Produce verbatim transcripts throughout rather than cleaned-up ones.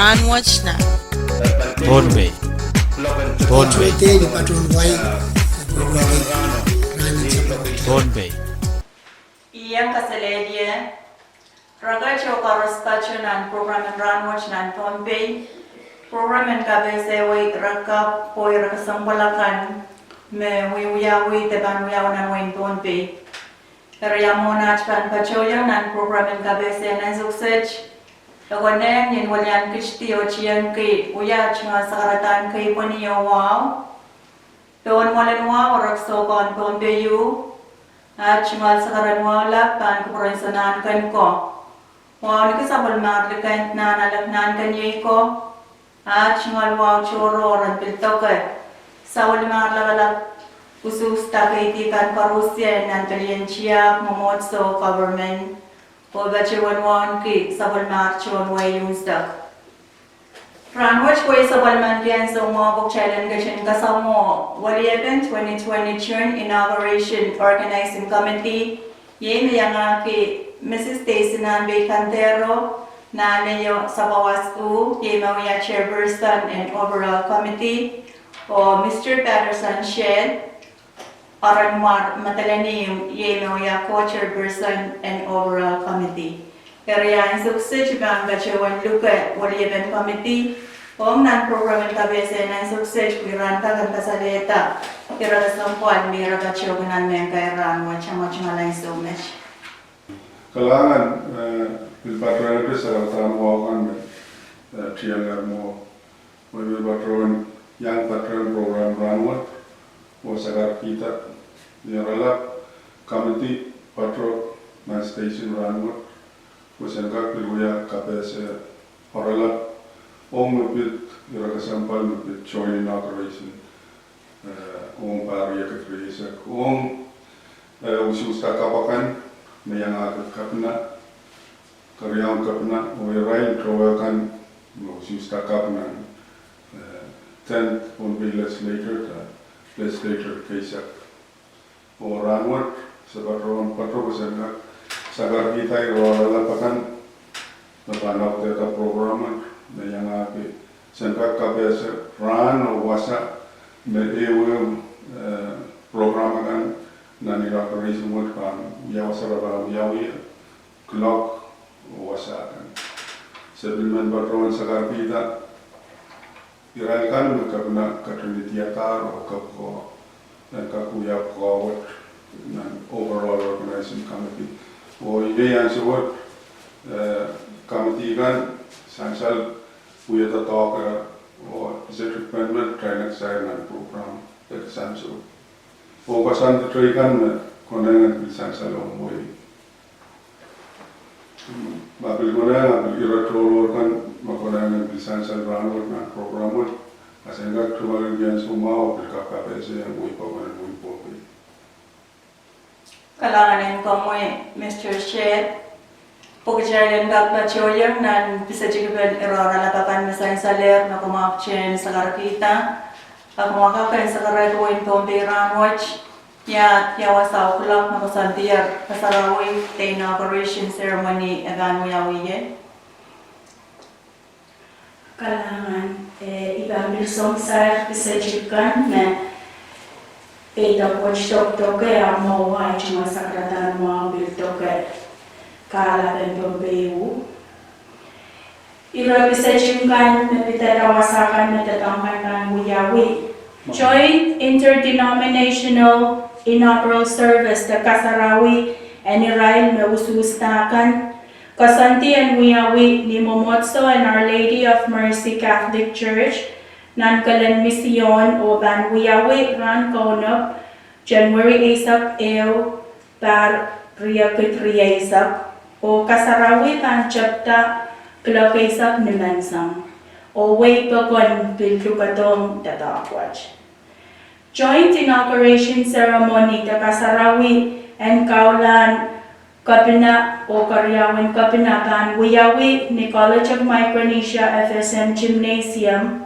Rahnwet nan Pohnpei. Pohnpei. Pohnpei. Iang kaselehlie. Reket oh koaros pato nan program en Rahnwet nan Pohnpei. Program en kapehse wei reket pwe ire kesempwal akan me wiawi de pahn wiawi nan wehin Pohnpei. Eri ia mwomwen aht pahn patohiong nan program en kapehse nan ansou kiset. E konehng nin welian kihdi oh tiengki wia tungoal sakaradahn keipweni oh wahu. Pohn mwoalen wahu oh rek soukohn Pohnpei ieu. Aht tungoal sakaradahn wahu lap pahn kupwuren Sounkomour. Wahu ni ki sapwellimahr likend nan alap nan keniei ko. Aht tungoal wahu tohrohr en pil doke. Sapwellimahr lapalap usuhs da keidi kan koarusie nan pelien tiahk, mwomwohdiso, government. Oh patohwan wauneki sapwellimahr tohn wehi unsek. Rahnwet wehi sapwellimanki ansou mwahu pwe kitail en ketin kasamwo weliepen twenty twenty June Inauguration Organizing Committee, iei me iangahki Mrs Daisy Nanpei Kandero, Nahneio Sakawas U, iei me wia chairperson en overall committee, oh Mr Patterson Shell, Orenmwar Madolenihmw, iei me wia co-chairperson en overall committee. Eri ia ansou kiset I pahn patohwan luke weliepen committee, ong nan program en kapehse nan ansou kiset pwe ira en kak en kasalehda ire kesempwal me ira patohki nan mehn kair rahnwet. Amwa tungoal ansou met. Kalahngan, eh, pil patohwan pil sakaradahn wahu kan me, eh, tiangermo. Wei me patohwan iang patohwan program rahnwet, oh sakarkihda ni oaralap committee patoh nan station rahnwet, pwe sen kak pil wia kapehse oaralap, ong me pid ire kesempwal me pid joint inauguration, eh, ong pahr riekid rieisek, ong, eh, usuhs da kapw akan, me iangahki kepina, keriaun kepina, oh irail towe kan me usuhs da kapw nan, eh, tenth Pohnpei Legislature, eh, legislature keisek. Oh rahnwet, se patohwan patoh pwe sen kak sakarkihda ire oaralap akan, me pahn audehdahte program wet, me iangahki sen kak kapehse rahn oh wasa, me ehu, eh, program akan, nan inauguration wet pahn wia wasa, pahn wiawi, kuloak, oh wasa kan. Se pil men patohwan sakarkihda irail kan me kepina ketin idiadahr oh kepiko, en kak wia pwukoa wet nan overall organizing committee. Oh iei ansou wet, eh, committee kan sansal wia doadoahk, oh pisetik men me kitail en kak sair nan program de sansal. Oh koasoandi teikan me konehng en pil sansal ong wehi. Ma pil konehng, a pil ire tohrohr kan me konehng en pil sansal rahnwet nan program wet, a sen kak tungoal en ansou mwahu pil kak kapehse en wehi pokon en wehi Pohnpei. Kalahngan en komwi, Mr Chair. Pwe kitail en kak patohiong nan pisetikipen ire oaralap akan me sansalehr me kumwail kak en sakarkihda, a kumwail kak en sakarkihda wehin Pohnpei rahnwet, ia, ia wasa oh kuloak me koasoandier kasarawi de inauguration ceremony e pahn wiawi ie. Kalahngan, eh, I pahn pil song sair pisetik kan me peidek wet dokdoke, a mwowe ahi tungoal sakaradahn mwahu pil doke. Kahlap en Pohnpei ieu. Ire pisetik kan me pidada wasa kan me doadoahk kan pahn wiawi. Joint Interdenominational Inaugural Service de kasarawi en irail me usuhsda kan. Koasoandi en wiawi ni mwomwohdiso en Our Lady of Mercy Catholic Church nan Kelen Mision oh pahn wiawi rahn Kaunop, January eisek ehu, pahr riekid rieisek, oh kasarawi pahn tepda kuloak eisek nimenseng, oh wehi pokon pil lukedohng doadoahk wet. Joint inauguration ceremony de kasarawi en kaulahn kepina oh keriaun kepina pahn wiawi ni College of Micronesia F S M Gymnasium,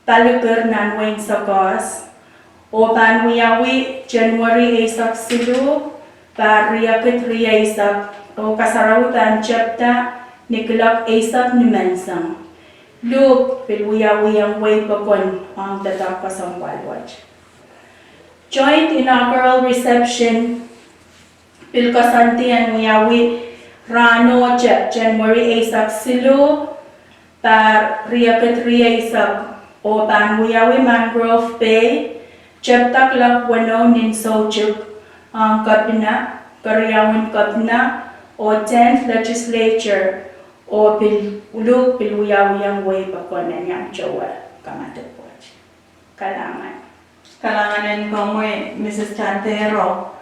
Palikir nan wehin Sokehs, oh pahn wiawi January eisek siluh, pahr riekid rieisek, oh kasarawi pahn tepda ni kuloak eisek nimenseng. Luhk pil wiawiong wehi pokon ong doadoahk kesempwal wet. Joint inaugural reception pil koasoandi en wiawi rahn ohte, January eisek siluh, pahr riekid rieisek, oh pahn wiawi Mangrove Bay, tepda kuloak weneu ni soutik, ong Kepina, keriaun Kepina, oh tenth Legislature, oh pil, luhk pil wiawiong wehi pokon en iang towe kamadipw wet. Kalahngan. Kalahngan en komwi, Mrs Tantero.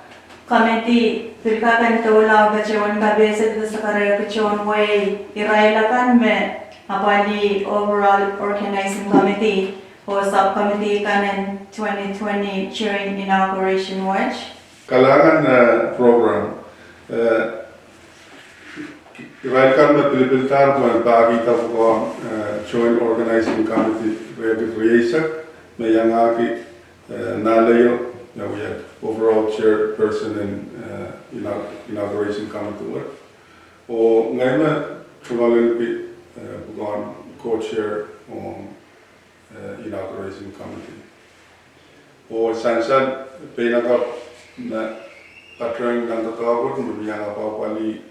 Komiti pil kak en doula patehng kapehse de sakarehki tohn wehi irail akan me apwalih overall organizing committee oh subcommittee kan en twenty twenty joint inauguration wet. Kalahngan, eh, program. Eh, irail kan me pilipildahr pwehn pahkihda pwukoahn, eh, joint organizing committee riekid rieisek me iangahki, eh, Naleyo, me wia overall chairperson en, eh, inau-, inauguration committee wet. Oh ngehi me tungoalenki, eh, pwukoahn co-chair ong, eh, inauguration committee. Oh sansal peinakapw me patehng nan doadoahk wet me pil iang apwapwalih,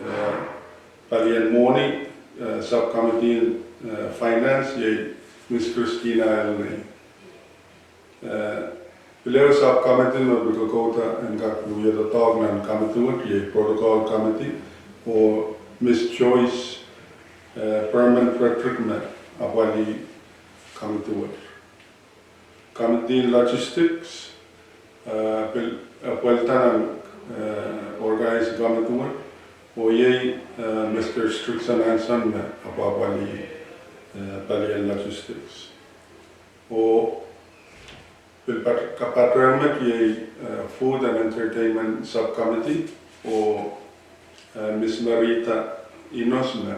eh, palien mwohni, eh, subcommittee en, eh, finance, iei Miss Christina Elnei. Eh, pil ehu subcommittee me pil kokouda en kak wia doadoahk nan committee wet, iei protocol committee, oh Miss Joyce, eh, Berman Frederick me apwalih committee wet. Committee en logistics, eh, pil, eh, apwalih nan, eh, organizing committee wet, oh iei, eh, Mr Strickson Anson me apwapwalih, eh, palien logistics. Oh pil pat-, kapatehng met iei, eh, food and entertainment subcommittee, oh, eh, Miss Marita Inos me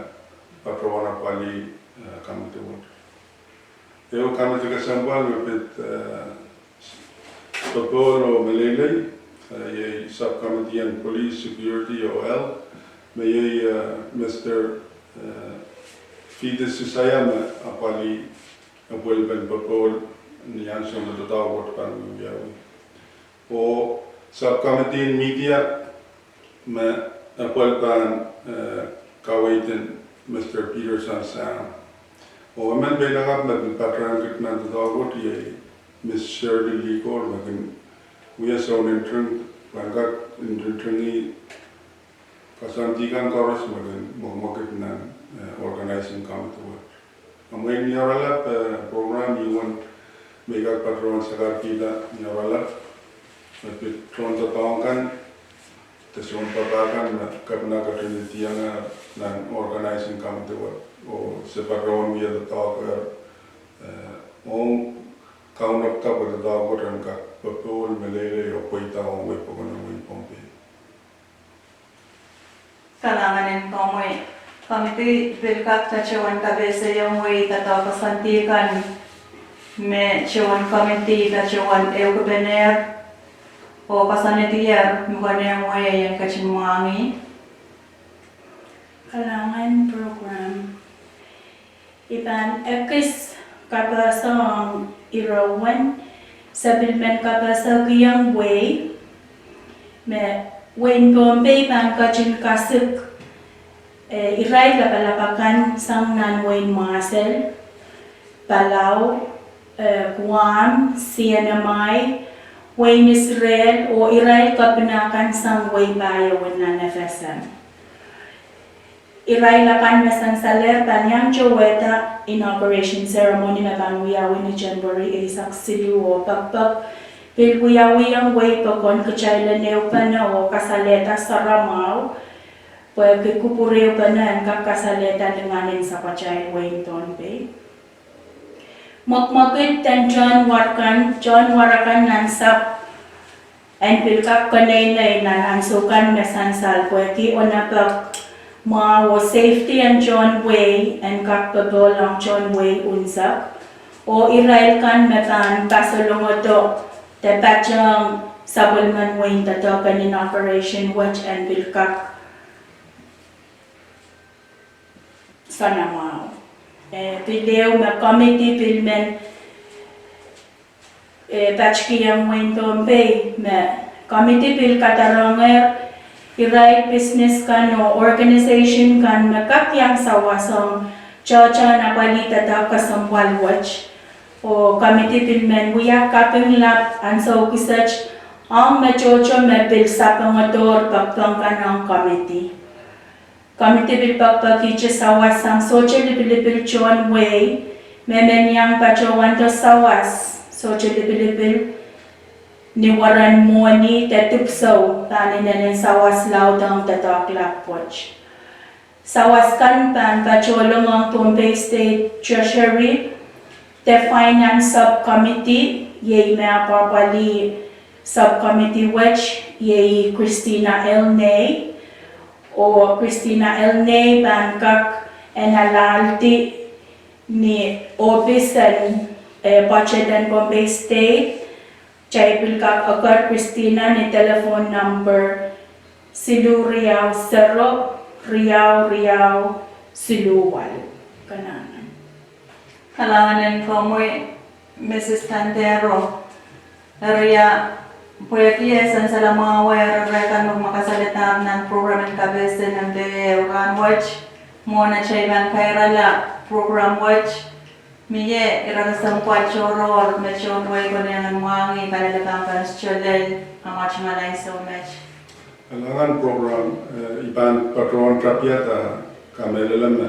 patohwan apwalih, eh, committee wet. Ehu committee kesempwal me pid, eh, popohl oh meleilei, eh, iei subcommittee en police, security oh health, me iei, eh, Mr, eh, Peter Sisaya me apwalih epwelpen popohl ni ansou me doadoahk wet pahn wiawi. Oh subcommittee en media me epwel pahn, eh, kaweid en Mr Peterson Sam. Oh emen peinakapw me pil patehng kit nan doadoahk wet iei Miss Shirley Likor me kin wia soun ntingdi, pwehn kak ntingdi koasoandi kan koaros me kin mwekmwekid nan, eh, organizing committee wet. Ahmw mwein ni oaralap, eh, program iei uwen me I kak patohwan sakarkihda ni oaralap me pid tohn doadoahk kan de soun papah kan me Kepina ketin idingieng nan organizing committee wet, oh se patohwan wia doadoahk, eh, ong kaunop kan pwe doadoahk wet en kak popohl, meleilei oh pweida ong wehi pokon en wehin Pohnpei. Kalahngan en komwi. Komiti pil kak patohwan kapehsehiong wehi doadoahk koasoandi kan me tohn komiti patohwan ehukipene oh koasoanehdier me konehng wehi en ketin mwahngih. Kalahngan program. I pahn ekis kapehse ong ire uwen, se pil men kapehsekihong wehi me wehin Pohnpei pahn ketin kasik, eh, irail lapalap akan sang nan wehin Mwahsel, Palau, eh, Guam, C N M I, wehin Israel, oh irail kepina kan sang wehi pahieu nan F S M. Irail akan me sansalehr pahn iang towehda inauguration ceremony me pahn wiawi ni January eisek siluh oh pekpek pil wiawihong wehi pokon kitail en ehupene oh kasalehda soaramwahu, pwehki kupwur ehupene en kak kasalehda lingan en sapwatail wehin Pohnpei. Mwekmwekid en tohn war kan, tohn war akan nan sahpw en pil kak keneinei nan ansou kan me sansal pwehki onopek mwahu oh safety en tohn wehi en kak popohl ong tohn wehi unsek, oh irail kan me pahn kasalehdo de patehng sapwellimen wehin doadoahk en inauguration wet en pil kak soaramwahu. Eh, pil ehu me committee pil men, eh, patikihong wehin Pohnpei me committee pil kadarongehr irail business kan oh organization kan me kak iang sawas ong tohtohn apwalih doadoahk kesempwal wet. Oh committee pil men wia kaping lap ansou kiset ong me tohto me pil sapengdohr pekpek kan ong committee. Committee pil pekpekihte sawas sang sohte lipilipil tohn wehi, me men iang patohwando sawas sohte lipilipil ni weren mwohni de dipwisou pahn inenen sawas laud ong doadoahk lap wet. Sawas kan pahn patohlong ong Pohnpei State Treasury de Finance Subcommittee, iei me apwapwalih subcommittee wet iei Christina L. Ney, oh Christina L. Ney pahn kak en alahldi ni ohpis en, eh, budget en Pohnpei State. Kitail pil kak eker Christina ni telephone number siluh riau sero riau riau siluh waluh. Kalahngan. Kalahngan en komwi, Mrs Kandero. Eri ia, pwehki e sansal mwahu eri rehn kan me kasalehda nan program en kapehse nan de rahnwet, mwohn atail pahn kairala program wet, mie ire kesempwal tohrohr me tohn wehi konehng en mwahngih kalelapak kan sohte lel, amwail tungoal ansou met. Kalahngan program, eh, I pahn patohwan tapihada kamehlele me,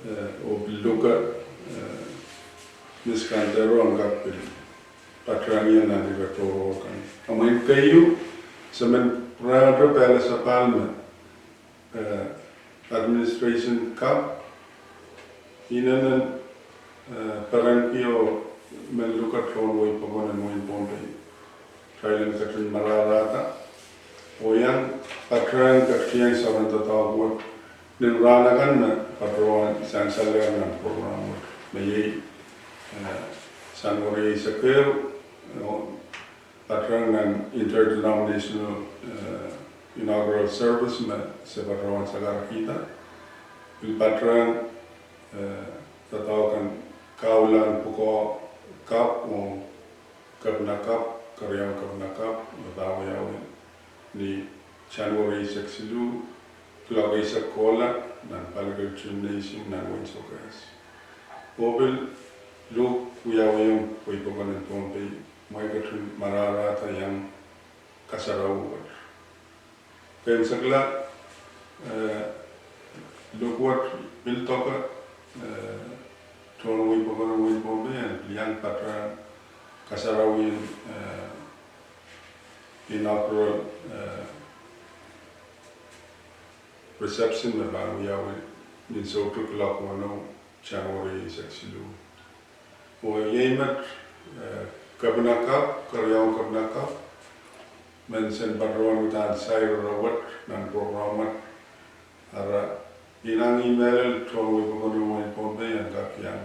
eh, oh pil luke, eh, Miss Kandero en kak pil patohwanohng nan ire tohrohr kan. Amwail keieu, se men pwurehngete pehla sapahl me, eh, administration kap, inenen, eh, perenki oh men luke tohn wehi pokon en wehin Pohnpei. Kitail en ketin marahrahda, oh iang patohwan ketin iang sohte doadoahk wet, nin rahn akan me patohwan sansalehr nan program wet, me iei, eh, January eisek ehu, oh, patohwan nan interdenominational, eh, inaugural service me se patohwan sakarakihda. Pil patohwan, eh, doadoahk en kaulahn pwukoa kap, oh, kepina kap, keriaun kepina kap, me pahn wiawi ni January eisek siluh, kuloak eisek kohla, nan Palikir Gymnasium, nan wehin Sokehs. Oh pil luhk wiawiong wehi pokon en Pohnpei, mwein ketin marahrahda iang kasarawi wet. Keieu sekla, eh, luhk wet pil doke, eh, tohn wehi pokon en wehin Pohnpei en pil iang patohwan kasarawi, eh, inaugural, eh, reception me pahn wiawi ni soutik kuloak weneu January eisek siluh. Oh iei met, eh, kepina kap, keriaun kepina kap, men sen patohwan uhdahn sair ire wet nan program wet, ara inangih mehlel tohn wehi pokon en wehin Pohnpei en kak iang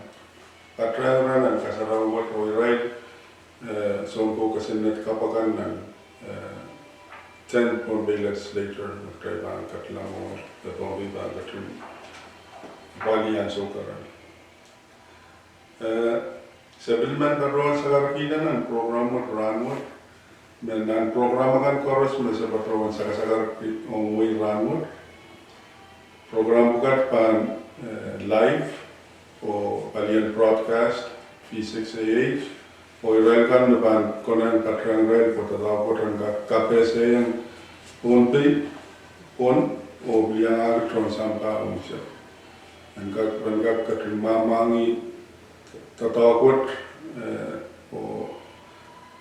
patohwan ire nan kasarawi wet oh irail, eh, sounpwong kesempwal kan nan, eh, tenth Pohnpei Legislature, me kitail pahn ketin lamawa, me Pohnpei pahn ketin pali ansou keren. Eh, se pil men patohwan sakarakihda nan program wet rahnwet, me nan program akan koaros me se patohwan sakasakarki ong wehi rahnwet. Program pwukat pahn, eh, live, oh palien broadcast, V six A H, oh irail kan me pahn konehng patohwan irail pwe doadoahk wet en kak kapehsehiong Pohnpei, pwon, oh pil iangahki tohn sampah unsek. En kak, en kak ketin mwamwahngih doadoahk wet, eh, oh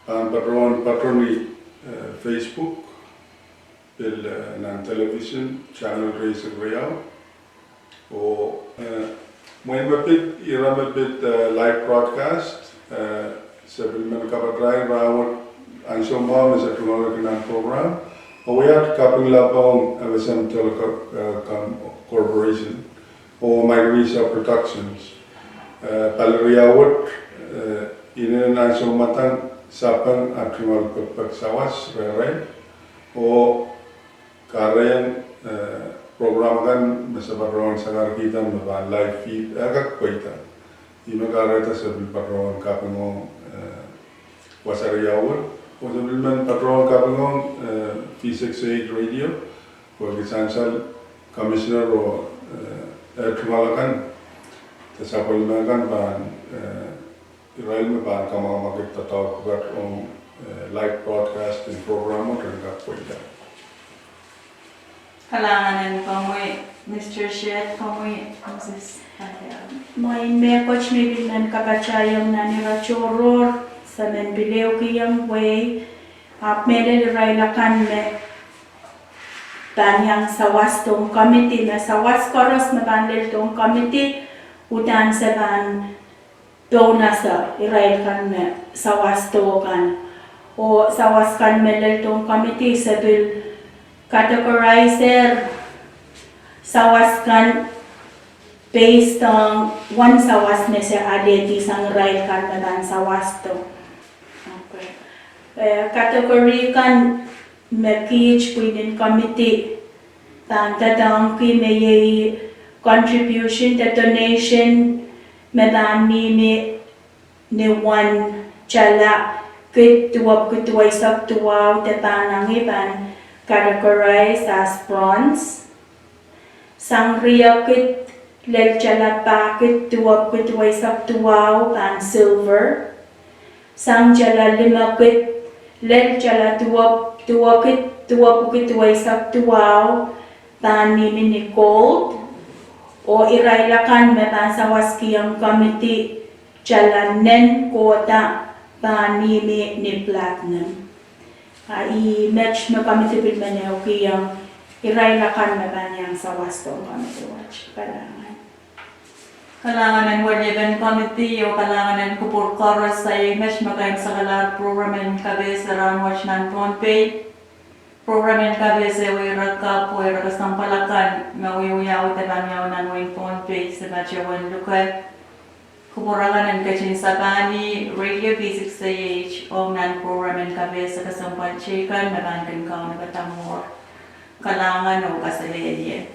pahn patohwan patohwan ni, eh, Facebook, pil, eh, nan television, channel riehsek riau. Oh, eh, mwein me pid, ire me pid, eh, live broadcast, eh, se pil men kapatahieng rahnwet ansou mwahu me se tungoalki nan program. Oh wia kaping lap ong F S M Telecom, eh, com-, Corporation, oh Micronesia Productions. Eh, pali riau wet, eh, inenen ansou mwadang, sapeng, ah tungoal pekpek sawas rehrail. Oh kahrehiong, eh, program Program kan me se patohwan sakarkihda me pahn live feed, e kak pweida. Ih me kahrehda se pil patohwan kapingohng, eh, wasa riau wet. Oh se pil men patohwan kapingohng, eh, V six eight radio, pwehki sansal commissioner oh, eh, eh, tungoal akan, de sapwellime kan pahn, eh, irail me pahn kamwakamwakid doadoahk pwukat ong, eh, live broadcasting program wet en kak pweida. Kalahngan en komwi, Mister Shedd, komwi, Mrs. Patel. Mwein mehkot me pil men kapatahiong nan ire tohrohr, se men pil ehukihong wehi, ahpw mehlel irail akan me pahn iang sawastohng committee, me sawas koaros me pahn leldohng committee, uhdahn se pahn pohnese irail kan me sawasto kan. Oh sawas kan me leldohng committee se pil categorize-er sawas kan based on uwen sawas me se alehdi sang irail kan me pahn sawasto. Okay. Eh, category kan me kiht pwihn en committee pahn doadoahngki me iei contribution de donation me pahn mihmi ni uwen tala kid duwepwiki duweisek duwau de pahn nangi pahn categorize as bronze. Sang riekid lel tala pahkid duwepwiki duweisek duwau pahn silver. Sang tala limekid lel tala duwep-, duwekid duwepwiki duweisek duwau pahn mihmi ni gold. Oh irail akan me pahn sawaskihong committee tala nen kohda pahn mihmi ni platinum. A ih met me committee pil men ehukihong irail akan me pahn iang sawastohng committee wet. Kalahngan. Kalahngan en weliepen committee oh kalahngan en kupwur koaros. A ih met me kaimwisekala program en kapehse rahnwet nan Pohnpei. Program en kapehse wei ire kapw, wei ire kesempwal akan me wiewiawi de pahn wiawi nan wehin Pohnpei, se patohwan luke kupwur akan en ketin sapahni Radio V six eight ong nan program en kapehse kesempwal teikan me pahn kin kaunopada mwuhr. Kalahngan oh kaselehlie.